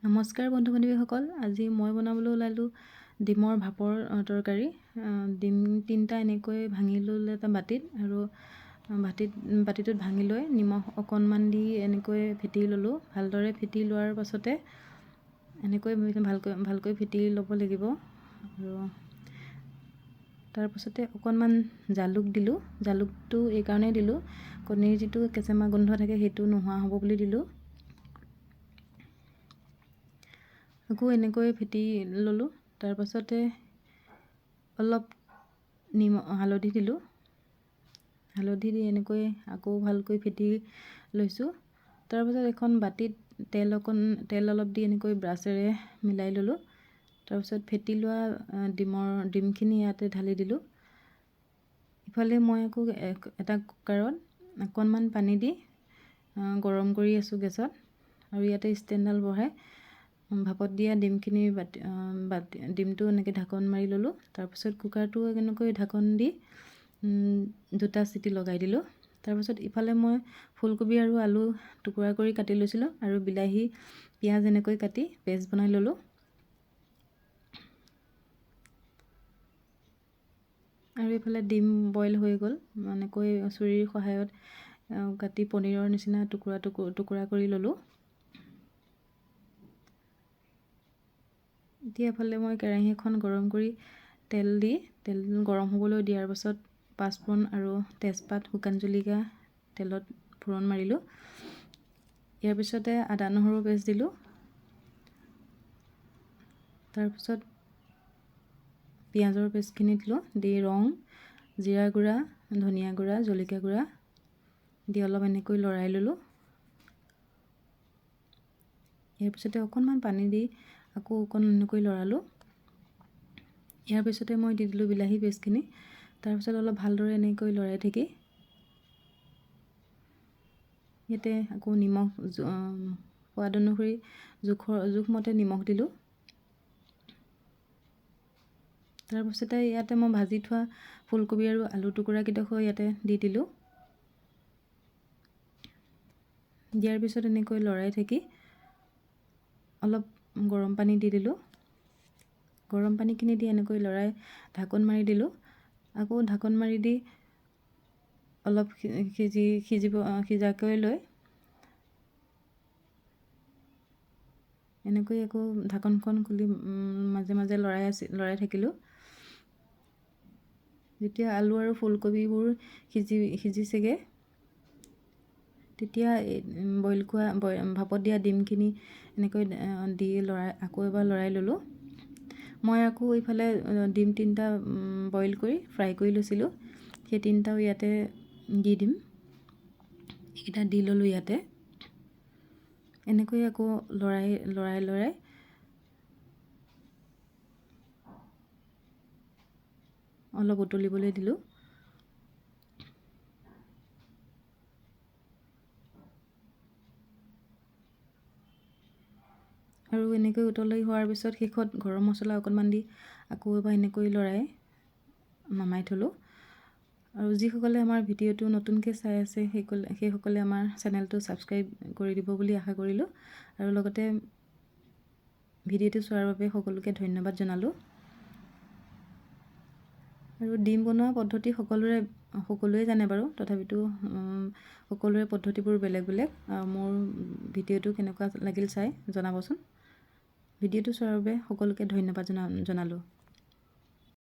নমস্কাৰ বন্ধু বান্ধৱীসকল, আজি মই বনাবলৈ ওলালোঁ ডিমৰ ভাপৰ তৰকাৰী। ডিম তিনিটা এনেকৈ ভাঙি ল'লোঁ এটা বাতিত আৰু বাতিটোত ভাঙি লৈ নিমখ অকণমান দি এনেকৈ ফেটি ল'লোঁ। ভালদৰে ফেটি লোৱাৰ পাছতে এনেকৈ ভালকৈ ফেটি ল'ব লাগিব। আৰু তাৰপাছতে অকণমান জালুক দিলোঁ। জালুকটো এইকাৰণেই দিলোঁ, কণীৰ যিটো কেঁচেমা গোন্ধ থাকে সেইটো নোহোৱা হ'ব বুলি দিলোঁ। আকৌ এনেকৈ ফেটি ল'লোঁ। তাৰপাছতে অলপ নিমখ হালধি দিলোঁ। হালধি দি এনেকৈ আকৌ ভালকৈ ফেটি লৈছোঁ। তাৰপাছত এখন বাতিত তেল অলপ দি এনেকৈ ব্ৰাছেৰে মিলাই ল'লোঁ। তাৰপিছত ফেটি লোৱা ডিমখিনি ইয়াতে ঢালি দিলোঁ। ইফালে মই আকৌ এটা কুকাৰত অকণমান পানী দি গৰম কৰি আছোঁ গেছত। আৰু ইয়াতে ষ্টেণ্ডডাল বহাই ভাপত দিয়া ডিমখিনি বাতি ডিমটো এনেকৈ ঢাকন মাৰি ল'লোঁ। তাৰপিছত কুকাৰটো এনেকৈ ঢাকন দি দুটা চিটি লগাই দিলোঁ। তাৰপিছত ইফালে মই ফুলকবি আৰু আলু টুকুৰা কৰি কাটি লৈছিলোঁ আৰু বিলাহী পিঁয়াজ এনেকৈ কাটি পেষ্ট বনাই ল'লোঁ। আৰু এইফালে ডিম বইল হৈ গ'ল। এনেকৈ চুৰীৰ সহায়ত কাটি পনীৰৰ নিচিনা টুকুৰা টুকুৰা কৰি ল'লোঁ। এতিয়া এফালে মই কেৰাহী এখন গৰম কৰি তেল দি, তেল গৰম হ'বলৈ দিয়াৰ পাছত পাঁচফোৰণ আৰু তেজপাত, শুকান জলকীয়া তেলত ফোৰণ মাৰিলোঁ। ইয়াৰ পিছতে আদা নহৰু পেষ্ট দিলোঁ। তাৰপিছত পিঁয়াজৰ পেষ্টখিনি দিলোঁ, দি ৰং, জিৰা গুড়া, ধনিয়া গুড়া, জলকীয়া গুড়া দি অলপ এনেকৈ লৰাই ল'লোঁ। ইয়াৰ পিছতে অকণমান পানী দি আকৌ অকণ এনেকৈ লৰালোঁ। ইয়াৰ পিছতে মই দি দিলোঁ বিলাহী পেষ্টখিনি। তাৰপিছত অলপ ভালদৰে এনেকৈ লৰাই থাকি ইয়াতে আকৌ নিমখ সোৱাদ অনুসৰি জোখমতে নিমখ দিলোঁ। তাৰপিছতে ইয়াতে মই ভাজি থোৱা ফুলকবি আৰু আলু টুকুৰাকেইডোখৰ ইয়াতে দি দিলোঁ। দিয়াৰ পিছত এনেকৈ লৰাই থাকি অলপ গৰম পানী দি দিলোঁ। গৰম পানীখিনি দি এনেকৈ লৰাই ঢাকোন মাৰি দিলোঁ। আকৌ ঢাকোন মাৰি দি অলপ সিজাকৈ লৈ এনেকৈ আকৌ ঢাকোনখন খুলি মাজে মাজে লৰাই থাকিলোঁ। যেতিয়া আলু আৰু ফুলকবিবোৰ সিজিছেগৈ, তেতিয়া বইল কৰা ভাপত দিয়া ডিমখিনি এনেকৈ দি লৰাই আকৌ এবাৰ লৰাই ল'লোঁ। মই আকৌ এইফালে ডিম তিনিটা বইল কৰি ফ্ৰাই কৰি লৈছিলোঁ, সেই তিনিটাও ইয়াতে দি দিম। এইকেইটা দি ল'লোঁ ইয়াতে। এনেকৈ আকৌ লৰাই লৰাই লৰাই অলপ উতলিবলৈ দিলোঁ। আৰু এনেকৈ উতলি হোৱাৰ পিছত শেষত গৰম মছলা অকণমান দি আকৌ এবাৰ এনেকৈ লৰাই নমাই থ'লোঁ। আৰু যিসকলে আমাৰ ভিডিঅ'টো নতুনকৈ চাই আছে সেইসকলে আমাৰ চেনেলটো ছাবস্ক্ৰাইব কৰি দিব বুলি আশা কৰিলোঁ। আৰু লগতে ভিডিঅ'টো চোৱাৰ বাবে সকলোকে ধন্যবাদ জনালোঁ। আৰু ডিম বনোৱা পদ্ধতি সকলোৱে জানে বাৰু, তথাপিতো সকলোৰে পদ্ধতিবোৰ বেলেগ বেলেগ। মোৰ ভিডিঅ'টো কেনেকুৱা লাগিল চাই জনাবচোন। ভিডিঅ'টো চোৱাৰ বাবে সকলোকে ধন্যবাদ জনালোঁ।